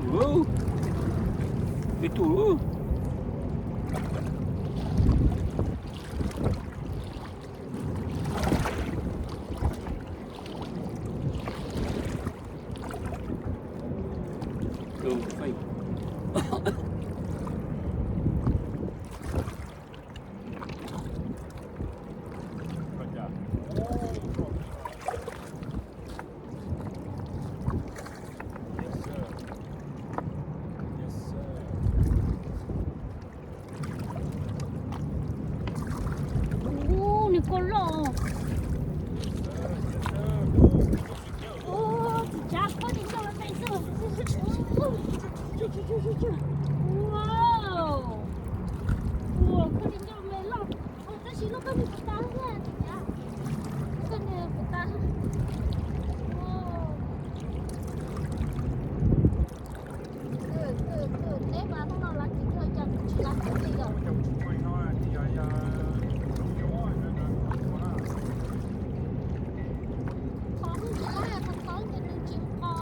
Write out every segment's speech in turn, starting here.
Ub, ib tug. Ub, nws koj loj. Ub, tsis tsav, koj li ncauj me me xwb. Ua, ua, koj li ncauj me loj. Tab sis lub koj nws puas tas, koj nws puas tas. Teb mas hnub no lav tsis tshua, cas kuv tsis lav tsis li os. Qhov hnub tsis lav, qhov tod ces nws tsis qhov.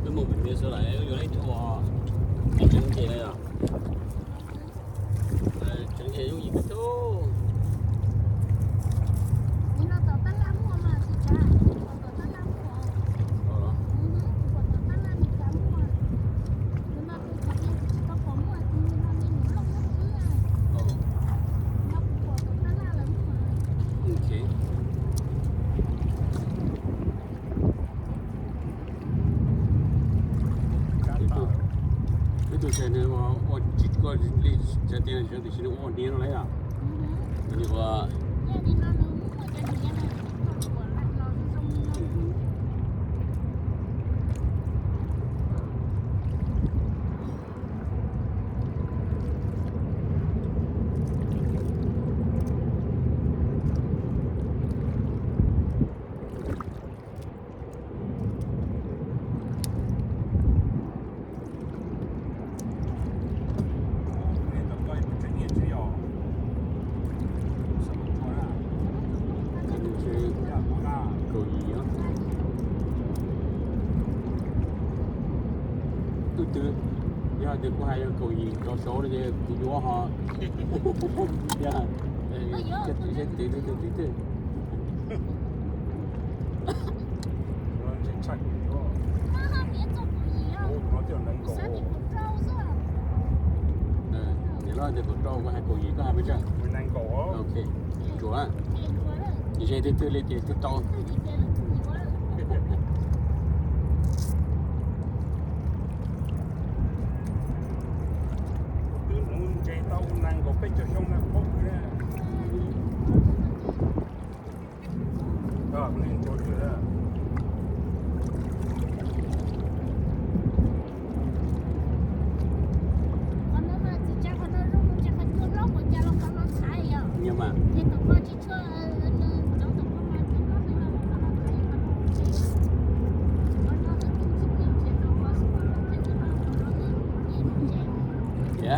Wb mus pem me xwb lawm, wb yuav ib tug tseem ces na yom. Tseem ces yooj yim kawg thiab. Ib tug tseem ua tsis koj li, tseem tias tseem tiam sis nws ua niam no lawm yom. Nws ua Kaum yim. Tus twg, yog tias kuv hais yog kaum yim rov saud no ces kuv yuav ho. Yog, seb twv twg twg twg twg. Nim no tias kaum rau, koj hais kaum yim, koj hais pes tsawg? Ok, tsuav. Ces twg twg li ces twg rau. Twb nuv ntses tau Peb caug xyoo na, paub.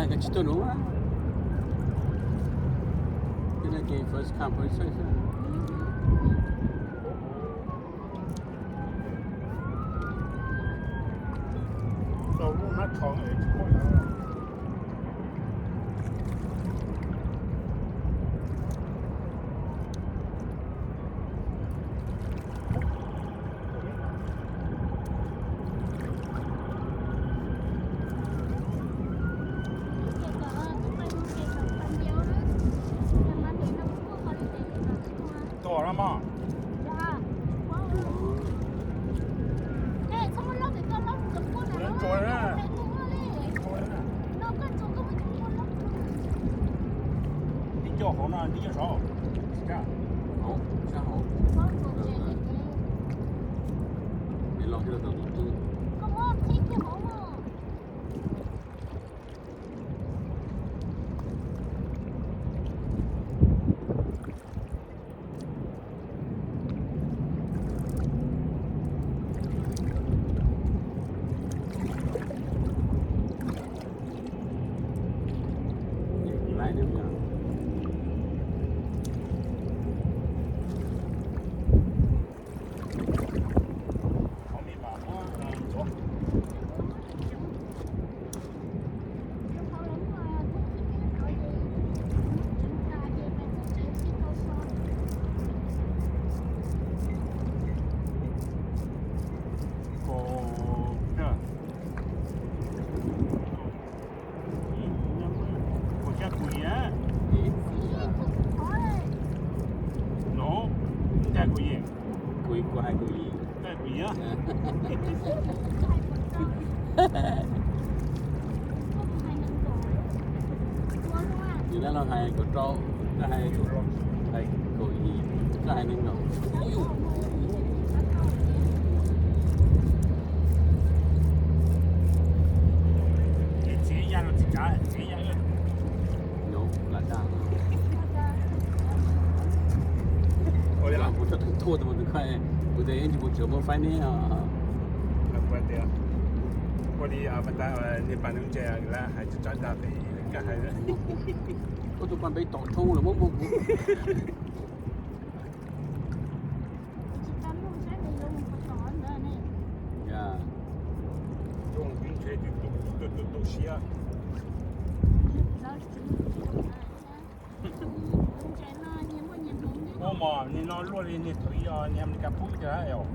Koj tsis tuaj nuv. First come, first serve. Tua no mas. Tib co hauv no, tib co saud. Hauv, sab hauv. Es los kiag rau tom tus twg. Kuv cab kuv yim. No, kuv yim, kuv yim, kuv hais kuv yim. Yus lawv los hais kaum rau, koj hais, hais kaum yim, koj hais nees nkaum. Txiv ya los txiv tsav, txiv ya. Ua li los kuv tau thua tus mus tus koj, kuv tes ib ntsis mus tsev muab faib neb. Ua li pas tas niag pas nws ntse lawv hais tsav tag pem kaj hais. Koj tus pas npe tom thoob lawm muab muag kuv. Tus siab. Ua mas nim no luaj li niag thaum ub niag Amelikas pub tiag os.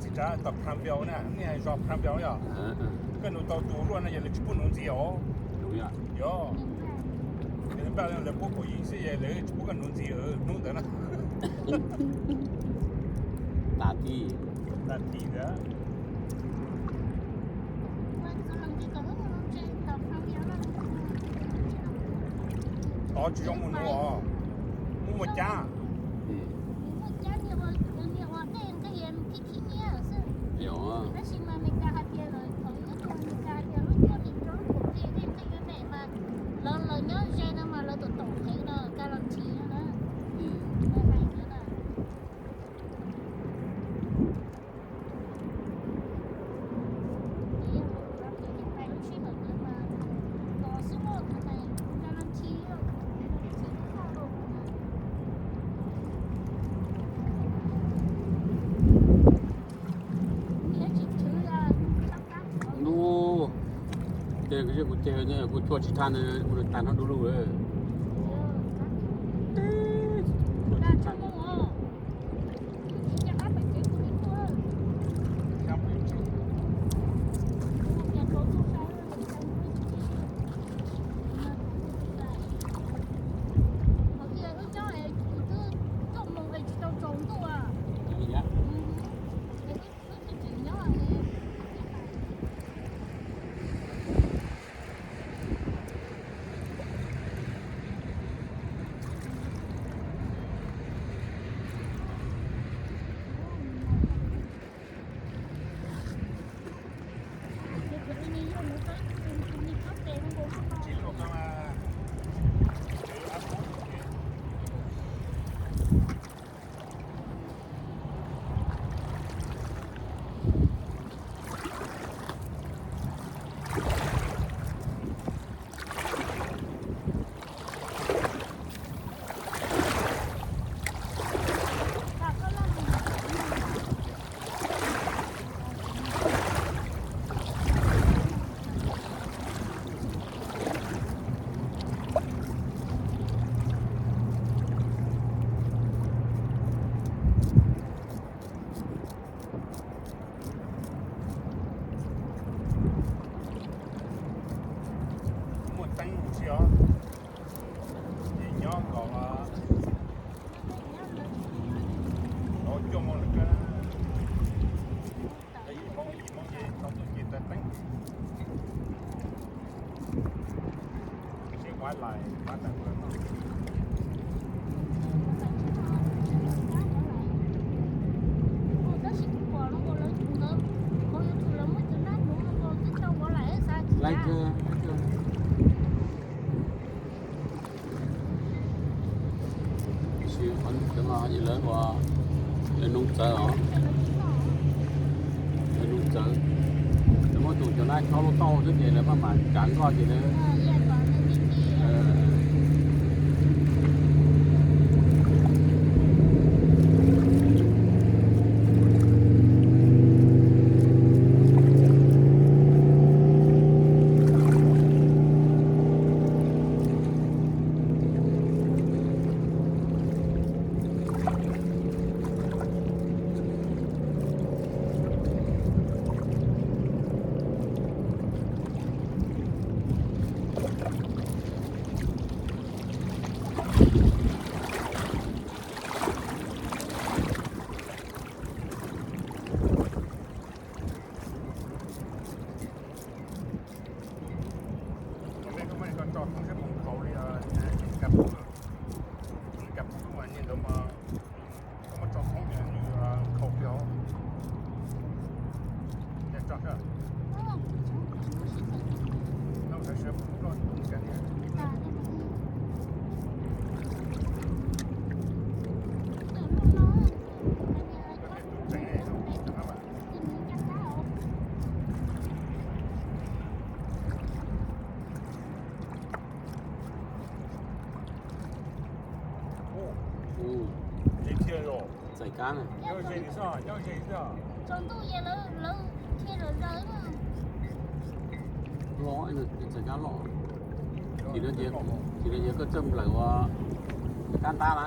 Txiv tsav tom Phan Npiau na, nej hais zos Phan Npiau yog? Koj nug tau tus luaj no yog lawv tsis pub nuv ntxiv os. Yog, lawv pub kaum yim xwb, lawv tsis pub koj nuv ntxiv hnub ntawd na. Tas tim, tas tim ntawd. Tod tsis zoo mus nuv os, muaj muaj cab. Tab sis mas Meskas hais tias lawv thaum ub Meskas hais tias lub cuaj tis rau lub Kuv ceg, kuv ceg, kuv tshuaj tsis tshaj, kuv tag no du lug. Muaj teeb mus si os, ces nyob nkaus los cuaj moo lawm, ib moo ib moo ces tau tuaj ces tau teeb. Lawv ua, lawv nug txawv os, lawv nug txawv, lawv muab tus cov nab khob lub tauj xwb ces lawv maj mam tsav nkoj ces lawv Koj muab tso thoob saib puas nkhaus li, kab pub, kab pub mas niag ntawd mas koj muab tso thoob nws nkhaus kiag. Tso, no sawv sawv pub koj tus cas niag. Txais kab na. Los, txais kab los. Chim no ces koj txawj nplawm ua kab ntab na.